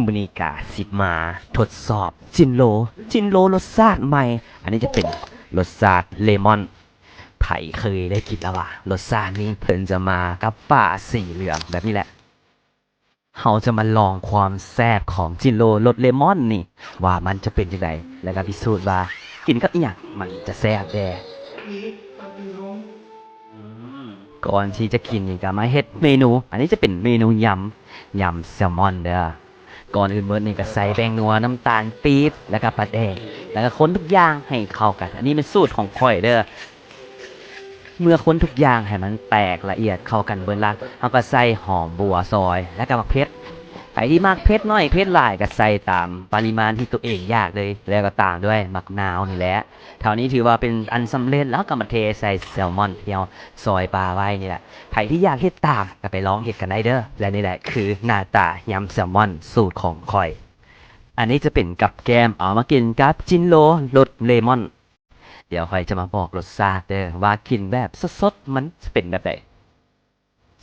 ມື້ນີ້ກະຊິມາທົດສອບຈິນໂລ ຈິນໂລລົດຊາດໃໝ່. ອັນນີ້ຈະເປັນລົດຊາດເລມອນ. ໃຜເຄີຍໄດ້ກິນແລ້ວວະ? ລົດຊາດນີ້ເພິ່ນຈະມາກັບຝາສີເຫຼືອງແບບນີ້ແຫຼະ. ເຮົາຈະມາລອງຄວາມແຊບຂອງຈິນໂລລົດເລມອນນີ້ ວ່າມັນຈະເປັນຈັ່ງໃດ ແລ້ວກໍພິສູດວ່າກິນກັບອີ່ຫຍັງມັນຈະແຊບແດ່. ກ່ອນທີ່ຈະກິນນີ້ກໍມາເຮັດເມນູ. ອັນນີ້ຈະເປັນເມນູຍຳ ຍຳແຊລມອນເດີ້. ກ່ອນອື່ນໝົດນີ້ກໍໃສ່ແປ້ງນົວ, ນ້ຳຕານປີບ ແລ້ວກໍປາແດກ ແລ້ວກໍຄົນທຸກຢ່າງໃຫ້ເຂົ້າກັນ. ອັນນີ້ແມ່ນສູດຂອງຂ້ອຍເດີ້. ເມື່ອຄົນທຸກຢ່າງໃຫ້ມັນແຕກລະອຽດເຂົ້າກັນເບິດລະ, ເຮົາກໍໃສ່ຫອມບົ່ວຊອຍ ແລ້ວກໍໝາກເຜັດ. ໃຜທີ່ມັກເຜັດໜ້ອຍເຜັດຫຼາຍກໍໃສ່ຕາມປະລິມານທີ່ຕົວເອງຢາກເລີຍ, ແລ້ວກໍຕາມດ້ວຍໝາກນາວນີ້ແຫຼະ. ເທົ່ານີ້ຖືວ່າເປັນອັນສຳເລັດ, ແລ້ວກໍມາເທໃສ່ແຊລມອນທີ່ເຮົາຊອຍປາໄວ້ນີ້ແຫຼະ. ໃຜທີ່ຢາກເຮັດຕາມກໍໄປລອງເຮັດກັນໄດ້ເດີ້. ແລະ ນີ້ແຫຼະຄືໜ້າຕາຍຳແຊລມອນສູດຂອງຂ້ອຍ. ອັນນີ້ຈະເປັນກັບແກ້ມ ເອົາມາກິນກັບຈິນໂລລົດເລມອນ. ດຽວຂ້ອຍຈະມາບອກລົດຊາດເດີ້ ວ່າກິນແບບສົດໆ ມັນຈະເປັນແບບໃດ.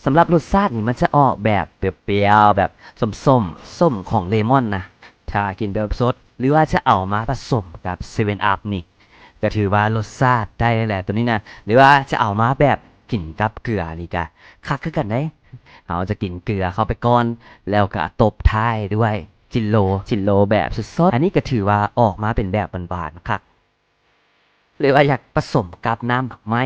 ສຳລັບລົດຊາດນີ້ມັນຈະອອກແບບປຽວໆ ແບບສົ້ມໆ ສົ້ມຂອງເລມອນນະ ຖ້າກິນແບບສົດ ຫຼືວ່າຈະເອົາມາປະສົມກັບເຊເວັນອັບນີ້ ກໍຖືວ່າລົດຊາດໄດ້ແລ້ວແຫຼະໂຕນີ້ນະ. ຫຼືວ່າຈະເອົາມາແບບກິນກັບເກືອນີ້ກະຄັກຄືກັນເດ້. ເຮົາຈະກິນເກືອເຂົ້າໄປກ່ອນ ແລ້ວກະຕົບທ້າຍດ້ວຍຈິນໂລ ຈິນໂລແບບສົດໆ. ອັນນີ້ກະຖືວ່າອອກມາເປັນແບບຫວານໆ ຄັກ. ຫຼືວ່າຢາກປະສົມກັບນ້ຳໝາກໄມ້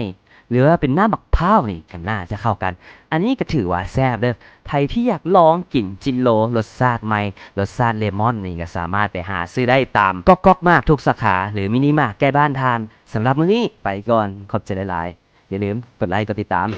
ຫຼືວ່າເປັນນ້ຳໝາກພ້າວນີ້ກໍໜ້າຈະເຂົ້າກັນ. ອັນນີ້ກໍຖືວ່າແຊບເດີ້. ໃຜທີ່ຢາກລອງກິນຈິນໂລລົດຊາດໃໝ່ ລົດຊາດເລມອນນີ້ ກໍສາມາດໄປຫາຊື້ໄດ້ຕາມກອກໆມາກທຸກສາຂາ ຫຼືມິນິມາກໃກ້ບ້ານທ່ານ. ສຳລັບມື້ນີ້ໄປກ່ອນ, ຂອບໃຈຫຼາຍໆ. ຢ່າລືມກົດໄລກ໌ ກົດຕິດຕາມ.